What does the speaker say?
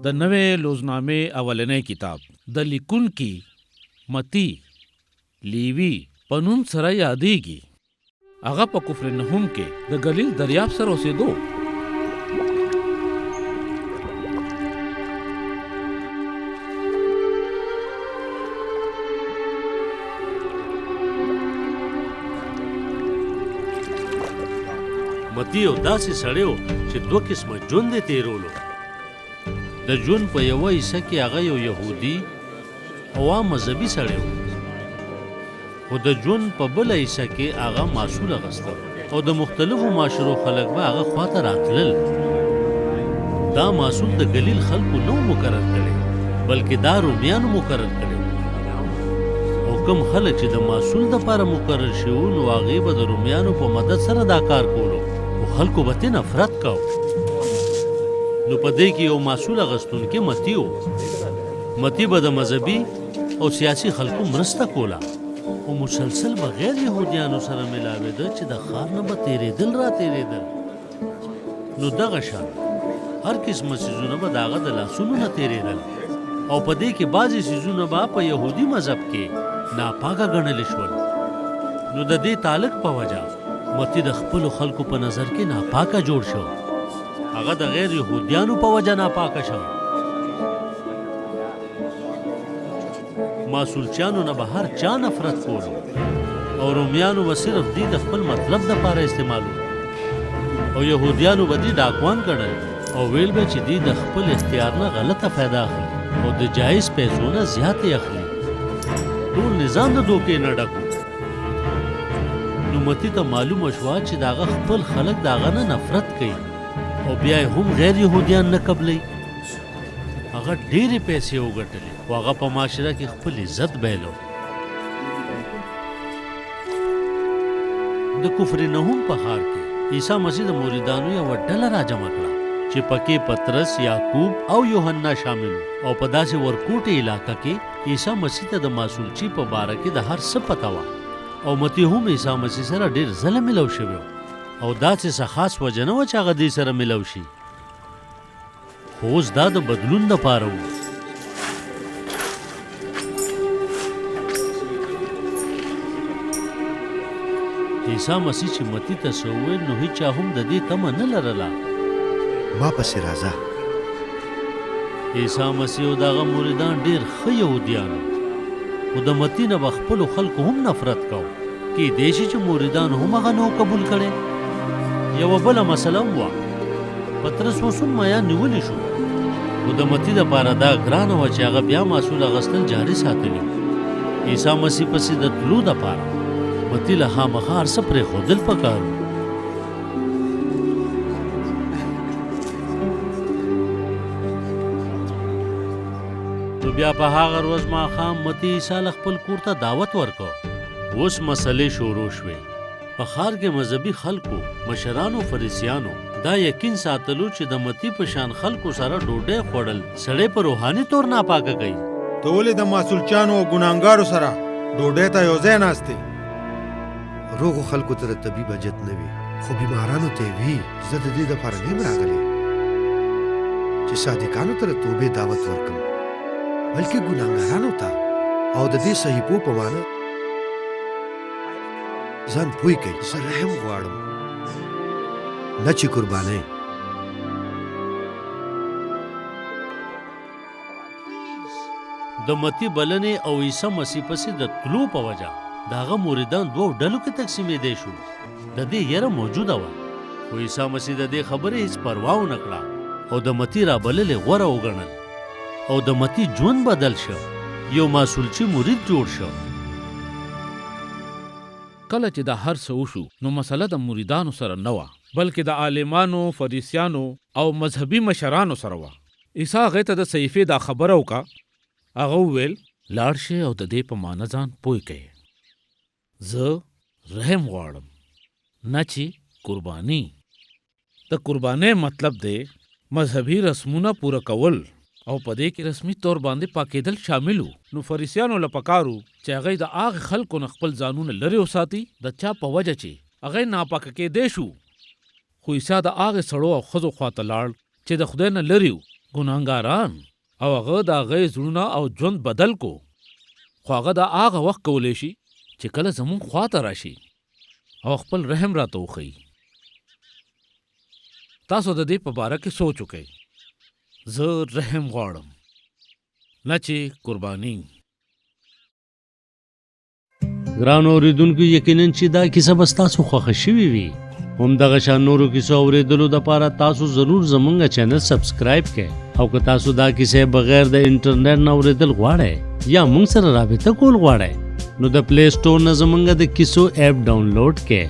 د نوې لوزنامې اولنی کتاب د لیکونکي متي لیوي په نوم سره یادېږي. هغه په کفرنحوم کې د ګلیل دریاب سره اوسېدو. متي یو داسې سړی و چې دوه قسمه ژوند یې تېرولو. د ژوند په یوه حصه کې هغه یو یهودي او عام مذهبي سړی و، خو د ژوند په بله حصه کې هغه محصول اخیسته او د مختلفو معاشرو خلک به هغه خواته راتلل. دا محصول د ګلیل خلکو نه و مقرر کړی، بلکې دا رومیانو مقرر کړی و. او کوم خلک چې د محصول دپاره مقرر شوي وو، نو هغوی به د رومیانو په مدد سره دا کار کولو، خو خلکو به ترې نفرت کاوه. نو په دې کې یو محصول اخیستونکی متي و. متي به د مذهبي او سیاسي خلکو مرسته کوله او مسلسل به غیر یهودیانو سره ملاوېده چې د ښار نه به تېرېدل را تېرېدل. نو دغه شان هر قسمه څیزونه به د هغه د لاسونو نه تېرېدل او په دې کې بعضې څیزونه به په یهودي مذهب کې ناپاکه ګڼل شول. نو د دې تعلق په وجه متي د خپلو خلکو په نظر کې ناپاکه جوړ شو. هغه د غیر یهودیانو په وجه ناپاکه شو. ماسولچیانو نه به هر چا نفرت کولو او رومیانو به صرف دی د خپل مطلب دپاره استعمالول او یهودیانو به دی ډاکوان ګڼل او ویل به چې دی د خپل اختیار نه غلطه فایده اخلي او د جایز پیسو نه زیاتې اخلي. ټول نظام د دوکې نه ډک و. نو متي ته معلومه شوه چې د هغه خپل خلک د هغه نه نفرت کوي او بیا یې هم غیر یهودیان نه قبلوي. هغه ډېرې پیسې وګټلې، خو هغه په معاشره کې خپل عزت بایلو. د کفرنحوم په ښار کې عیسی مسیح د مریدانو یوه ډله راجمع کړه چې پکې پطرس، یعقوب او یوحنا شامل وو او په داسې ورکوټې علاقه کې عیسی مسیح ته د محصولچي په باره کې د هر څه پته وه او متی هم عیسی مسیح سره ډېر ځله ملو شوی او داسې څه خاص وجه نه وه چې هغه دوی سره ملو شي. خو اوس دا د بدلون لپاره وو. عیسی مسیح چې متی ته څه وویل نو هیچا هم د دې تمه نه لرله. ما پسې راځه. عیسی مسیح او د هغه مریدان ډېر ښه یهودیان وو، خو د متی نه به خپلو خلکو هم نفرت کاوه. کېدای شي چې مریدانو هم هغه نه و قبول کړی. یوه بله مسله هم وه. پطرس اوس هم مایان نیولی شو، خو د متي دپاره دا ګرانه وه چې هغه بیا محصول اخیستل جاري ساتلي وو. عیسی مسیح پسې د تلو دپاره متي له خامخا هر څه پرېښودل پکار وو. نو بیا په هغه ورځ ماښام متي عیسی له خپل کور ته دعوت ورکړ. اوس مسلې شروع شوې. په ښار کې مذهبي خلکو، مشرانو او فریسیانو دا یقین ساتلو چې د متي په شان خلکو سره ډوډۍ خوړل سړی په روحاني طور ناپاکه کوي. ته ولې د محصولچیانو او ګناهګارو سره ډوډۍ ته یو ځای ناست یې؟ روغو خلکو ته د طبیب حاجت نه وي، خو بیمارانو ته یې وي. زه د دې دپاره نه یم راغلی چې صادقانو ته د توبې دعوت ورکړم، بلکې ګناهګارانو ته، او د دې صحیفو په معنی ځان پوه کړئ. زه رحم غواړم، نه چې قربانۍ. د متي بلنې او عیسی مسیح پسې د تلو په وجه د هغه مریدان دوو ډلو کې تقسیمېدی شو. د دې یره موجوده وه، خو عیسی مسیح د دې خبرې هیڅ پروا ونه کړه او د متي رابلل یې غوره وګڼل او د متي ژوند بدل شو، یو محصولچي مرید جوړ شو. کله چې دا هر څه وشو نو مسله د مریدانو سره نه وه، بلکې د عالمانو، فریسیانو او مذهبي مشرانو سره وه. عیسی هغې ته د صحیفې دا خبره وکړه، هغه وویل. لاړ شئ او د دې په معنی ځان پوه کړئ، زه رحم غواړم، نه چې قرباني. د قربانۍ مطلب دی مذهبي رسمونه پوره کول او په دې کې رسمي طور باندې پاکېدل شامل وو. نو فریسیانو له پکار وو چې هغوی د هغه خلکو نه خپل ځانونه لرې وساتي د چا په وجه چې هغوی ناپاکه کېدی شو. خو عیسی د هغه سړو او ښځو خوا ته لاړ چې د خدای نه لرې وو. ګناهګاران، او هغه د هغې زړونه او ژوند بدل کو. خو هغه دا هغه وخت کولی شي چې کله زموږ خواته راشي او خپل رحم راته وښیي. تاسو د دې په باره کې سوچ وکړئ. زه رحم غواړم، نه چې قرباني. ګرانو اوریدونکو، یقینا چې دا کیسه به ستاسو خوښه شوې وي. هم دغه شان نورو کیسو اوریدلو دپاره تاسو ضرور زمونږ چینل سبسکرایب کړئ، او که تاسو دا کیسه بغیر د انټرنیټ نه اوریدل غواړئ یا مونږ سره رابطه کول غواړئ، نو د پلی سټور نه زمونږ د کیسو اپ ډاونلوډ کړئ.